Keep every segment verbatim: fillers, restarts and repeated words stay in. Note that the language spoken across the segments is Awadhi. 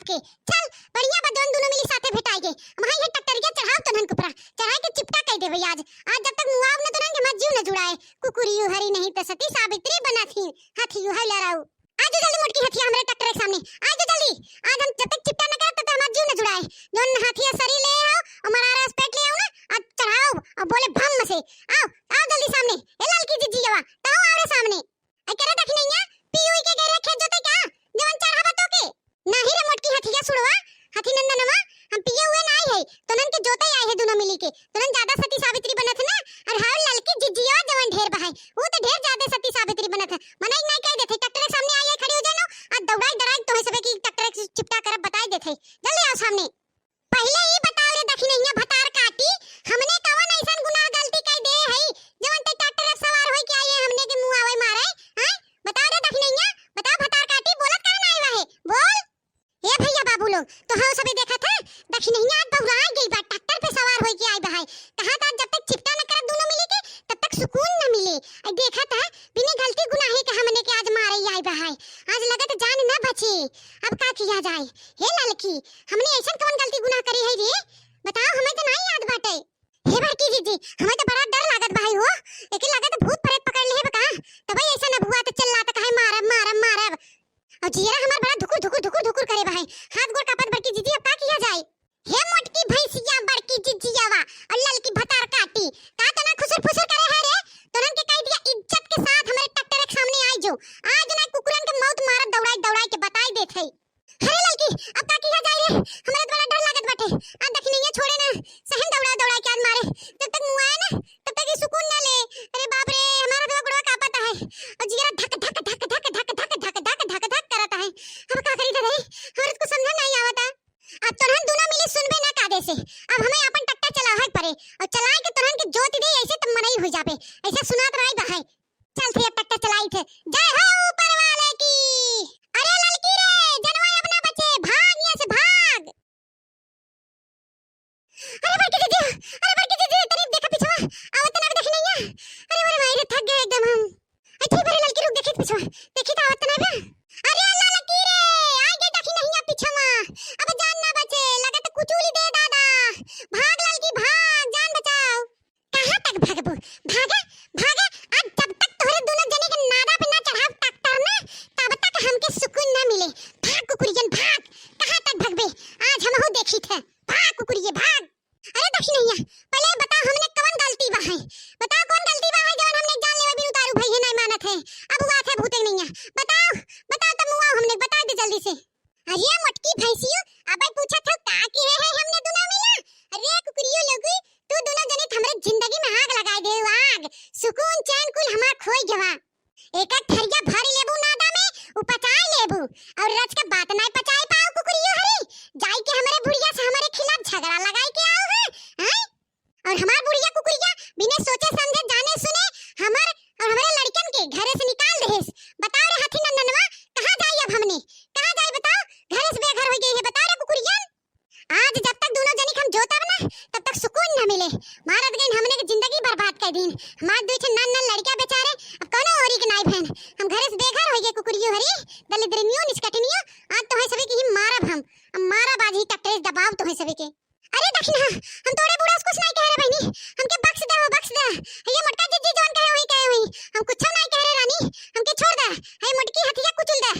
के। चल, बढ़िया बा, जौन दुनो मिली साथे भेटाई गे। हम हाई है ट्रैक्टरिया चढ़ाओ तोनहन के ऊपरा, चढ़ाई के चिपटा कई देबे आज। आज जब तक मुआव न तोनहन के हमार जीव न जुड़ाए। कुकुरियो हरी नहीं त सती सावित्री बनत ही, हथियो है लड़ाऊ। आ जो जल्दी मोटकी हथिया हमरे ट्रैक्टर के सामने, आ जो जल्दी। आज हम जब तक चिपटा न करब, तब तक हमार जीव न जुड़ाए। जौन हथिया सरी ले आओ और मरारा पेट ले आओ ना, आज चढ़ाओ और बोले भम से। आओ, आओ जल्दी सामने। ए ललकी जिज्जियावा, तहु आओ रे सामने। आई करे दखिनैया, पी उई के गए रहे खेत जोते का? जवन चढ़ावा तो के? नहीं रे मोटकी हथिया सुड़वा, हथी नंदनवा, हम पिए हुए ना आई है, तोनन के जोते आई है दुनो मिली के। तोनन ज्यादा सती सावित्री बनत है ना, और हाउ ललकी जिज्जिया जवन ढेर बहाई, वो तो ढेर ज्यादा सती सावित्री बनत है। मना ही नहीं कह देते, ट्रैक्टर के सामने आई है, खड़ी हो जानो, आ दौड़ाई दौड़ाई तोहे सबे की ट्रैक्टर के चिपटा करब बताई देते। जल्दी आओ सामने। पहिले ई बताओ रे दखिनैया भतार काटी, हमने कवन ऐसन गुनाह गलती कई दे हई, जवन ते ट्रैक्टर सवार होई के आई है हमने के मुँह आवे मारे, हैं? बताओ रे दखिनैया, बताओ भतार काटी, बोलत काहे ना आइवा है? बोल। ए भैया बाबू लोग, तो हाँ सबे देखत है, दखिनैया आज बौराई गई बा, ट्रैक्टर पे सवार होई के आई बा है। कहा था जब तक चिपटा न करत दोनों मिली के, तब तक सुकून न मिले। आई देखत है, बिना गलती गुनाही के हमने के आज मारे आई बा है। आज लगत जान न बचे, अब का किया जाए? हे ललकी, हमने ऐसन कवन गलती गुनाह करी है रे? बताओ, हमें तो नहीं याद बाटे। हे बड़की जिज्जी, हमें तो बड़ा डर लागत बा हो। एके लागत भूत प्रेत पकड़ ले बा का? तबे ऐसा न बुआ तो चिल्लात काहे मारब, मारब, मारब। और जियरा हमार बड़ा धुकुर, धुकुर, धुकुर, धुकुर करे बा है। हाथ गोड़ कांपत बड़की जिज्जी, अब का किया जाए? हे मोटकी भैंसिया, बड़की जिज्जियावा और ललकी भतार काटी, का तना खुसुर फुसुर करे है रे? तोनन के कह दिया इज्जत के साथ हमारे ट्रैक्टर के सामने आई जो। आज ना कुकुरन के मौत मारत दौड़ाई दौड़ाई के बताई देत है। अरे ललकी, अब का किया जाए रे? हमरा तो बड़ा डर लागत बाटे। आ दखिनैया छोड़े ना, सहन दौड़ा दौड़ा के आज मारे। जब तक मुआए ना, तब तक ये सुकून ना ले। अरे बाप रे, हमारा तो गोड़वा कांपता है। और जियरा धक धक धक धक धक धक धक धक धक धक धक करता है। अब का करी दादा रे? हमरा तो कुछ समझ नहीं आवता। अब तोरहन दोनों मिली सुनबे ना कादे से। अब हमें अपन ट्रैक्टर चलावे के पड़े। और चलाए के तोरहन के जोत दे, ऐसे तो मनई हो जाबे। ऐसे सुनात रही बा है। चल थे, अब ट्रैक्टर चलाई थे। जय हो ऊपर वाले की। अरे ललकी रे, जनवा अपना बचे, भाग यहाँ से भाग। अरे बड़की दीदी, अरे बड़की दीदी, तनी देखा पिछवा, आवत ना दखिनैया। अरे मोरे माई रे, थक गए एकदम हम। अच्छी बड़े ललकी रुक, देखी पिछवा, देखी तो आवत ना बा। अरे ललकी रे, आ गए दखिनैया पिछवा। अब जान ना बचे, लगत कुचूली दे दादा। भाग ललकी भाग, जान बचाओ। कहाँ तक भागबू? भागा, भागा, आज जब तक तोहरे दोनों जने के नादा पे ना चढ़ाव ट्रैक्टर ना, तब तक हमके सुकून ना मिले। भाग कुकुरियन भाग, कहाँ तक भागबे? आज हमहू देखी थे। भाग कुकुरिये भाग। अरे दखिनैया, पहले बताओ हमने कवन गलती बा है? बताओ कौन गलती बा है जवन हमने जान लेवे बिन उतारू भई है नहीं मानत है। अब हुआ थे भूते नैया। बताओ, बताओ तब मुआ हमने बता दे जल्दी से। अरे मोटकी भैंसियो, अबे पूछत हो का किहे है हमने दुनो मिला? अरे कुकुरियो लोगी, तू दुनो जने त हमरे जिंदगी में आग लगाए दे, आग। सुकून चैन कुल हमार खोई गवा। एक एक थरिया भरी लेबू नादा में, उ पचाए लेबू। और रच के बात नाय पचाए पाओ कुकुरियो हरी, जाई के हमरे बुढ़िया से हमरे खिलाफ झगड़ा लगाई के आओ है, हैं? और हमार बुढ़िया कुकुरिया बिना सोचे समझे जाने सुने हमार और हमरे लड़कन के घरे से निकाल देहेस। बताओ रे हाथी नंदनवा, कहाँ जाई अब हमने? कहाँ जाई बताओ? घरे से बेघर हो गई है। बताओ रे कुकुरियन, आज जब तक दोनों जनी के हम जोतब ना, तब तक सुकून न मिले। मारत गइन हमने के जिंदगी बर्बाद कर दीन। हमार दुई ठे नन नन लड़किया बेचारे अब कौनो ओरी के नाई भैन। हम घरे से बेघर हो गए कुकुरियो हरी, दलिद्रनियो, निष्कटनियो। आज तो है सभी की ही मारब हम। अब मारब आज ही ट्रैक्टर दबाव तो है सभी के। अरे दखिनहा, हम तोरे बूढ़ा से कुछ नहीं कह रहे बहनी, हमके बख्श दे हो, बख्श दे। ये मोटका जिज्जी जौन कहे वही कहे हुई, हम कुछ नहीं कह रहे रानी, हमके छोड़ दे। ये मोटकी हथिया कुचल दे,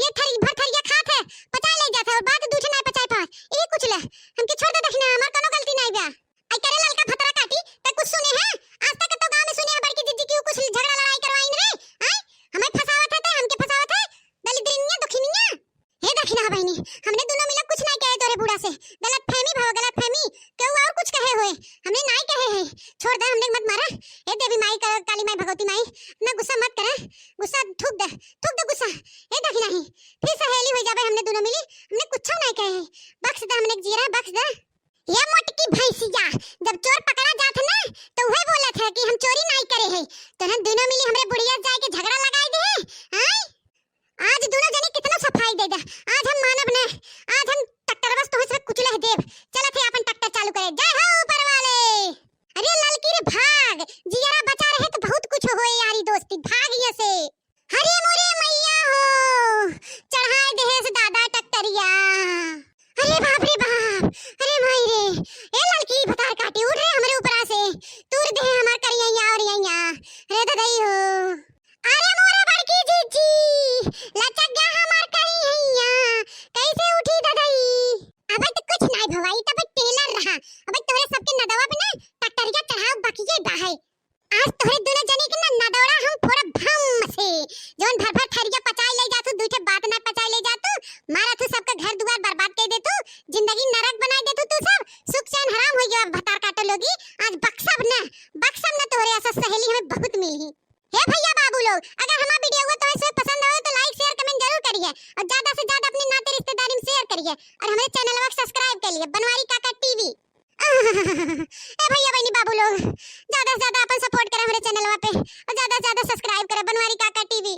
ये थरी भर थरिया खात है, पचा ले जात है और बाद दूठे नहीं पचाए पाए, ये कुचले। हमके छोड़ दे दखिनहा, हमार कोनो गलती नहीं बा। आई करे ललका भतरा काटी, ते कुछ सुने है? आज तक तो गांव में सुने है बड़की जिज्जी की कुछ झगड़ा लड़ाई करवाइन रे, हैं? हमें फंसावत है ते, हमके फंसावत है, दलिद्रिनिया, दुखिनिया। हे दखिनहा बहिनी, हमने दोनों मिला कुछ नहीं कहे तोरे बूढ़ा से। गलतफहमी भवा, गलतफहमी। केहू और कुछ कहे होए, हमने नहीं कहे है। छोड़ दे, हमने मत मारा। हे देवी माई, का-, काली माई, भगवती माई, ना गुस्सा मत करे। गुस्सा थूक दे, थूक दे गुस्सा। हे दखिनही, फिर सहेली हो जाबे हमने दोनों मिली। हमने कुछ नहीं कहे है। बख्श दे, हमने जियरा बख्श दे। ये मोटकी भैंसिया, जब चोर पकड़ा जात है ना, तो वह बोलत है कि हम चोरी नहीं करे है। तो हम दोनों मिली हमरे बुढ़िया जाए के झगड़ा लगाई दे है, हैं? आज दोनों जने कितना सफाई दे दा। आज हम मानब न, आज हम ट्रैक्टर बस तोहे से कुचले देब। चलत है अपन ट्रैक्टर चालू करे। जय हो ऊपर वाले। अरे ललकी रे भाग, जियरा बचा रहे तो बहुत कुछ होए यारी दोस्ती, भाग ये से। अरे मोरे मैया हो, चढ़ाए देहे से दादा ट्रैक्टरिया। बाटे, और ज्यादा से ज्यादा अपने नाते रिश्तेदारी में share करिए, और हमरे चैनलवा के subscribe कर लिए, बनवारी काका टीवी। ए भैया बहनी बाबू लोग, ज्यादा से ज्यादा अपन support करें हमरे चैनलवा पे, और ज्यादा से ज्यादा subscribe करें बनवारी काका टीवी।